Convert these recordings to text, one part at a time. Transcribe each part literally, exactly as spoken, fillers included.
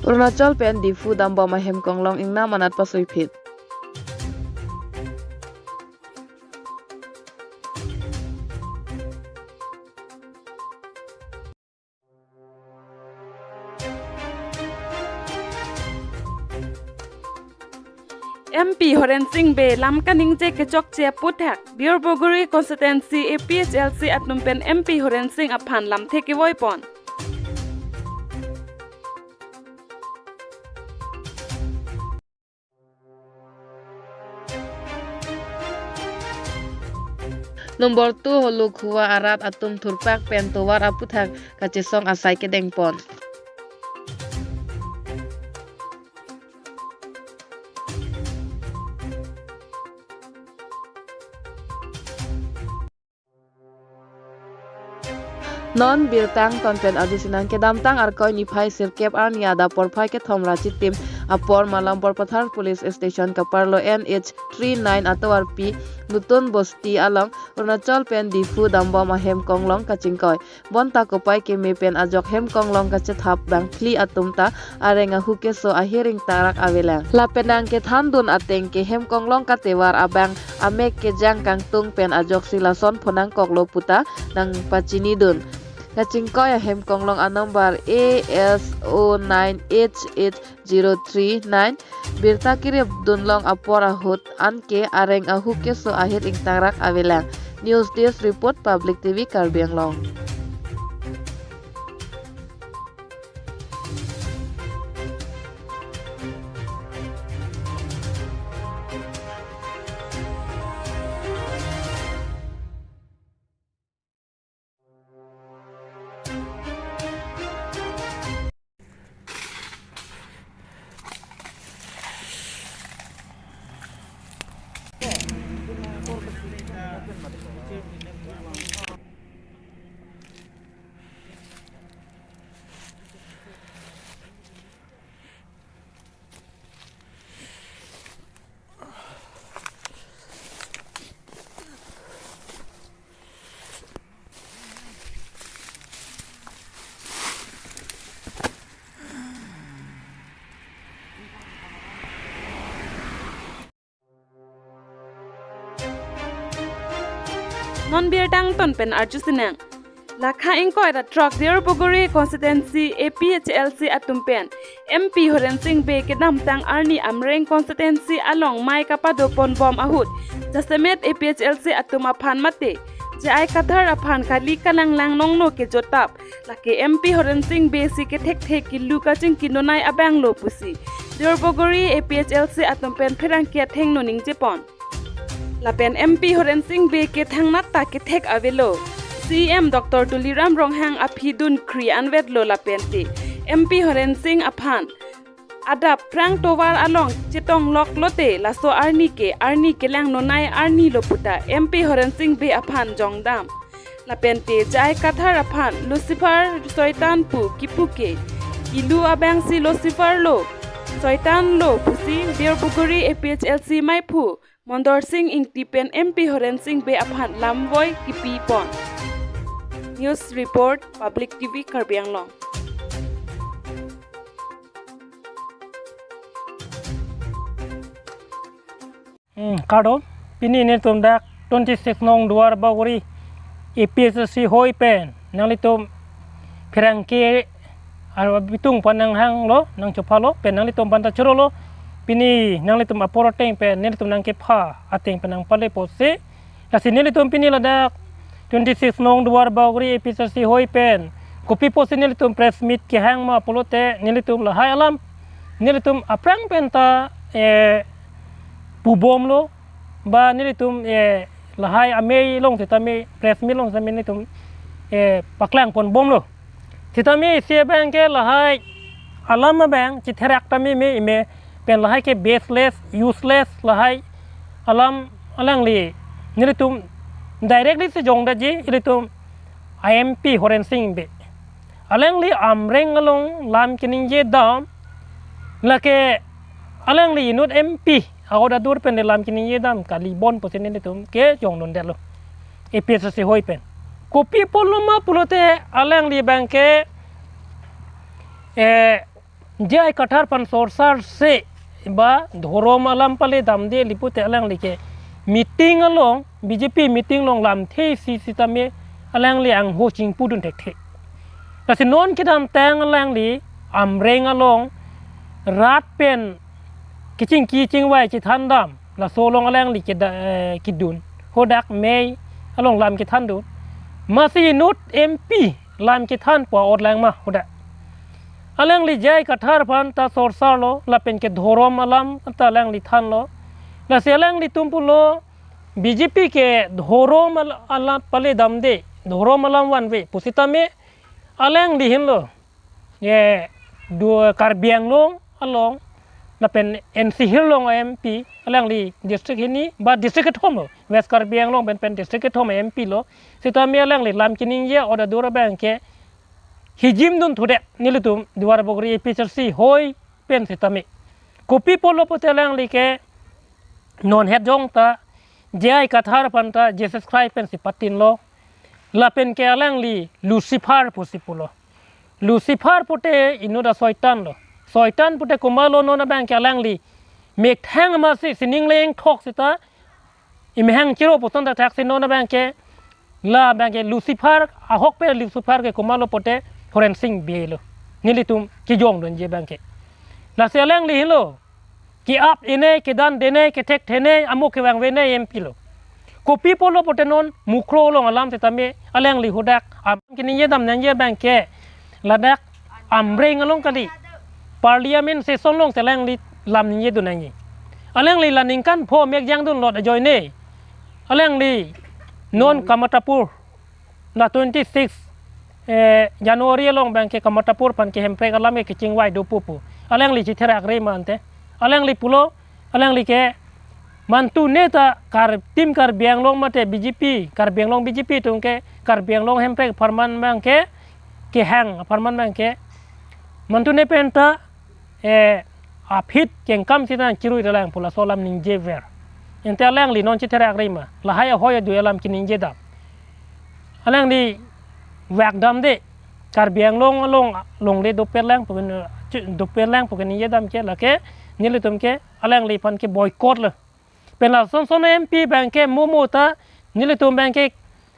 Arunachal pen Diphu dambom ahem konglong ingnam anat pasuiphit. M P Horen Sing Bey lam kaningje kechokche aputhak, Dirbaguri constituency A P H L C atum pen M P Horen Sing aphan lamthe kevoipon. Number two Holukhuwa arat atum thurpak pen tovar aputhak kachesong asai kedengpon. Non birta angton pen arjusinang. Kedamtang Arkoi niphai sirkep arni adap porphai kethom ra chitim apor Malam Borpathar Police Station kaparlo N H three nine atovarpi Nutun Bosti along Arunachal pen Diphu dambom ahem konglong kachingkoi. Bonta kopai keme pen ajok hem konglong kachethap bangphli atum ta areng ahu keso ahir ingtangrak avelang. Lapen nangkethandun ateng ke hem konglong katevar abang amek kejang kangtung pen ajoksi lason phonangkoklo puta nangpachinidun. Kachingkoi ahem konglong anumber A S O nine H H zero three nine birta kiripdunlong apor ahut anke areng ahu keso ahir ingtangrak avelang. News Desk Report, Public T V Karbi Anglong. Non birta angton pen arjusinang. Lakha ingkoi ra throk Dirbaguri constituency A P H L C atum pen M P Horen Sing Bey kedamtang arni Amreng constituency along mei kapadopon bom ahut jasemet A P H L C atum aphan mate J I Kathar aphan kali kalanglang nongno kejotap. Lake M P Horen Sing Bey si kethekthe kilu kachingkinonei abanglo pusi Dirbaguri A P H L C atum pen pherangke athengno ningjepon. Lapen M P Horen Sing Bey ke thangnat ta kethek avelo. C M Doctor Tuliram Ronghang aphi dunkhri anvetlo lapente M P Horen Sing aphan adap phrang tovar along chetonglok lote laso arni ke arni kelangnonei arni lo puta M P Horen Sing Bey aphan jongdam. Lapente J I Kathar aphan Lucifer Soitan pu kipu ke kilu abangsi Lucifer lo, Soitan lo pusi Dirbaguri A P H L C meiphu Mondor Sing Ingti pen M P Horen Sing Bey aphan lamvoi kipipon. News Report, Public T V Karbi Anglong. Hmm, kardom, pini nelitum dak twenty six nong Duarbagori A P H L C hoi pen nanglitum pherangke arlo bitung pen nanghanglo, nangchophalo pen nanglitum aphan ta chorolo. Pini nanglitum apor ateng pen nelitum nangkepha ateng pen nangpale pusi. Lasi nelitum pini ladak twenty six nong Duarbagori A P H L C hoi pen kopi pusi nelitum press meet kehang ma pulote nelitum lahai alam nelitum aphrang pen ta, eh, pubomlo, ba nelitum, eh, lahai amei along sitame press meet along sitame nelitum, eh, paklangponbomlo. Sitame isi abang ke lahai alam abang chitherak tame me ime pen lahai ke baseless, useless lahai alam alangli nelitum directly si jongdetji ilitum M P Horen Sing Bey. Alangli Amreng along lam keningje dam, lake alangli inut M P agoda dur pen lam keningje dam kali bon pusi nelitum kejongdundetlo A P H L C hoi pen. Kopi pulo ma pulote alangli abang ke, eh, J I Kathar aphan sorsar se ba dhorom alam pale damde li pute alangli ke meeting along, B J P meeting along lamthe isi sitame alangli angho chingpudun thekthe. Lasi non kedamtang alangli Amreng along rat pen kachingki chingvai chethandam, laso along alangli keda-, eh, kedun. Hadak mei along lam kethandun. Masi inut M P lam kethan pu a-ot lang ma hadak. Alangli J I Kathar aphan ta sorsarlo, lapen ke dhorom alam ta alangli thanlo. Lasi alanglitum pulo, B J P ke dhorom al-, alam pale damde, dhorom alam vanve pu sitame alangli henlo. Ye, du Karbi Anglong along, lapen N C Hills along M P, alangli district hini, ba district kethom lo, West Karbi Anglong pen pen district kethom M P lo, sitame alangli lam keningje order dura abang ke, hijim dun thudet, nelitum Duarbagori A P H L C hoi pen sitame. Kopi pulo pute alangli ke, non het jong ta, J I Kathar aphan ta, Jesus Christ pensi patinlo, lapen ke alangli Lucifer pusi pulo. Lucifer pute inut a-Soitan lo. Soitan pute komatlo non abang ke alangli methang masi sining leng thok sita imehang chiro puson ta thak si non abang ke la abang ke Lucifer ahokpet Lucifer ke komatlo pute Horensing Bey lo. Nelitum kejongdunji abang ke. Lasi alangli henlo. Ke-ap-e ne, kedan-de ne, kethekthene, amo kevangve ne M P lo. Kopi pulo pute non Mukroh along alam sitame alangli hadak lam keningje dam nangji abang ke ladak Amreng along kali. Parliament session along si alangli lam ningje dun nangji. Alangli la ningkan pho mek jangdunlot ajoine. Alangli non Kamatapur la twenty six, eh, January along abang ke Kamatapur aphan ke Hemprek alam ke kechingvai do pupu. Alangli chitherak re ma ante. Alangli pulo, alangli ke mantu neta Kar-, Team Karbi Anglong mate B J P, Karbi Anglong B J P atum ke Karbi Anglong Hemprek apharman abang ke, kehang apharman abang ke. Mantu ne pen ta, eh, aphi kengkam sita nangchirui dalang pu laso alam ningjever. Ante alangli non chitherak re ma. Lahai ahoi adui alam keningje dam. Alangli vak damde. Karbi Anglong along longle dopet lang pu ke, dopet lang pu ke ningje dam ke lake nelitum ke alangliphan ke boycott lo. Pen lason son M P abang ke momo ta nelitum abang ke,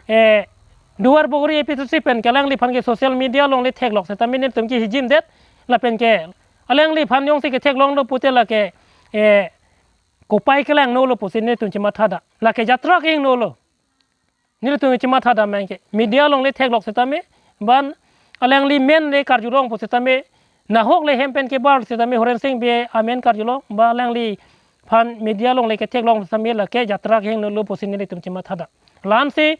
eh, Duarbagori A P H L C pen ke alangliphan ke social media along le theklok sitame nelitum ke hijim det lapen ke alangliphan jongsi ketheklong lo pute lake, eh, kopai kelangno lo pusi nelitum chematha da. Lake jatra ke ingno lo. Nelitum chematha da abang ke. Media along le theklok sitame, ban alangli amen le karjulong pu sitame, nahok le hem pen kebar sitame, Horensing Bey amen karjulong, ba alangliphan media along le ketheklong sitame lake jatra ke ingno lo pusi nelitum chematha da. La-ansi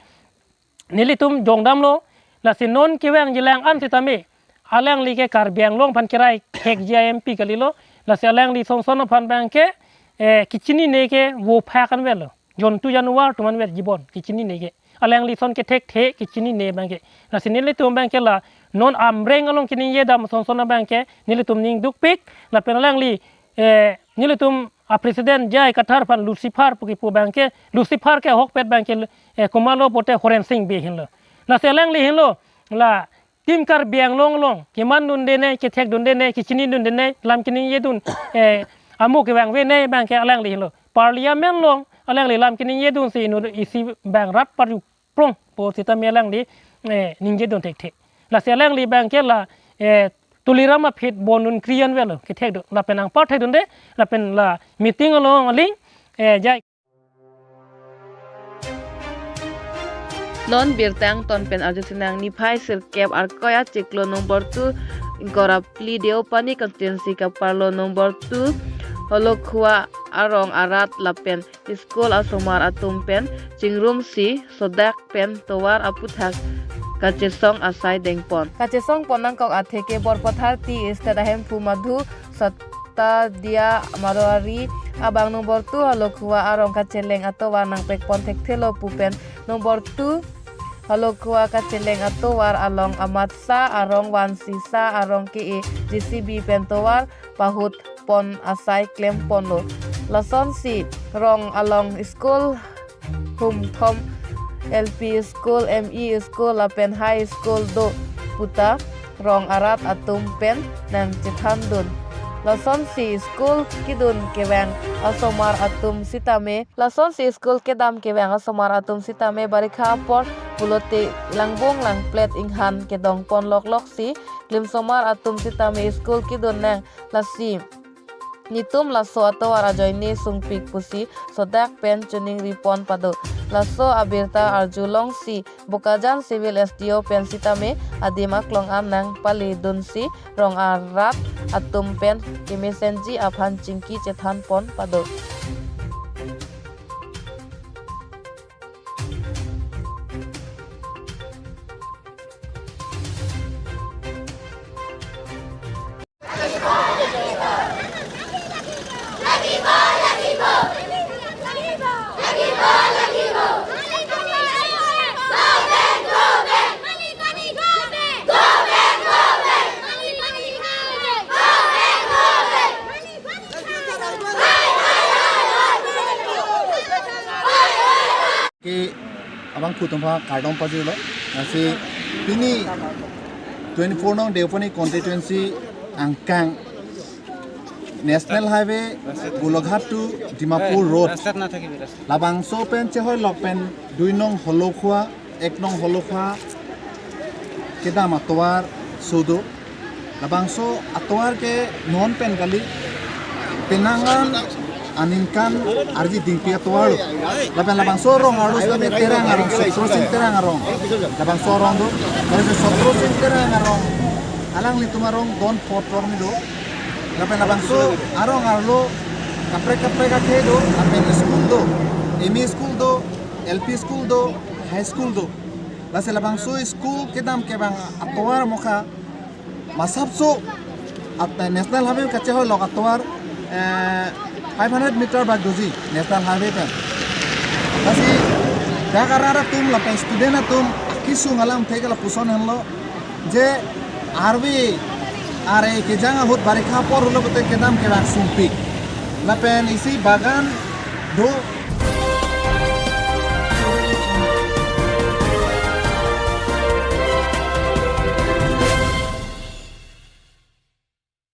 nelitum jongdamlo, lasi non kevangji lang an sitame, alangli ke Karbi Anglong aphan kerai thekji a-M P kalilo, lasi alangli son son aphan abang ke, eh, kechinine ke vo phak anvetlo. Jontu januar atum anvet jibon, kechinine ke. Alangli son kethekthe, kechinine abang ke. Lasi nelitum abang ke la, non Amreng along keningje dam son son abang ke, nelitum ning dukpik, lapen alangli, eh, nelitum a-president J I Kathar aphan Lucifer pu kipu abang ke, Lucifer ke ahokpet abang ke, eh, komatlo pute Horensing Bey henlo. Lasi alangli henlo, la Team Karbi Anglong along, kemandunde ne, kethekdunde ne, kechinidunde ne, lam keningjedun, eh, amo kevangve ne abang ke alangli henlo. Parliament along, alangli lam keningjedunsi inut isi abang rat parju prong pu sitame alangli, eh, ningjedun thekthe. Lasi alangli abang ke la, eh, Tuliram aphi bondun krian velo, kethekdun. Lapen nangparthekdunde, lapen la meeting along aling, eh, J I Non birta angton pen arjusinang niphai sirkep Arkoi achiklo number two, ingkoi ra phli Deopani constituency kaparlo number two, Holokhua arong arat lapen school asomar atum pen chingrumsi sodak pen tovar aputhak kachesong asai dengpon. Kachesongpon nangkok athe ke Borpathar T Estate ahemphu Madhu Satadia Marwari abang number two Holokhua arong kacheleng atovar nangpekpon thekthelo pu pen number two Holokhua kacheleng atovar along amatsa arong vansi sa arong ke-e J C B pen tovar pahut pon asai klemponlo. Lasonsi rong along school humthom, L P school, M E school lapen high school do puta rong arat atum pen nangchethandun. Lasonsi school kedam kevang asomar atum sitame, lasonsi school kedam kevang asomar atum sitame barikha apor pulote langbung langplet inghan kedongpon lokloksi klimsomar atum sitame school kedam nang, lasi nitum laso atovar ajoine sungpik pusi sodak pen choningripon pado. Laso abirta arjulongsi Bokajan Civil S D O pen sitame adim aklong an nangpaledunsi rong arat atum pen kemesenji aphan chingki chethanpon pado. Ke abang kutum ha kardom pajirlo. Lasi pini twenty-four nong Deopani constituency angkang National Highway Golaghat to Dimapur Road, labangso pen chehoi lok pen dui nong Holokhua, ek nong Holokhua kedam atovar sudu. Labangso atovar ke non pen kali, penang an aningkan arji dingpi atovar lo. Lapen labangso rong arlo sitame Terang arong, Sotro Sing Terang arong. Labangso arong do, labangso Sotro Sing Terang arong, alanglitum arong don pot rong ni do. Lapen labangso arong arlo kaprek kaprek akhei do, lapen school do, M E school do, L P school do, high school do. Lasi labangso school kedam kevang atovar mokha masapso at National Highway kachehoi lok atovar, eh, five hundred meter bak doji National Highway pen. Lasi dak arat atum lapen student atum akesung alamthe ke lapuson henlo, je arve are kejang ahut barikha apor pulote kedam kevang sungpik. Lapen isi bagan do,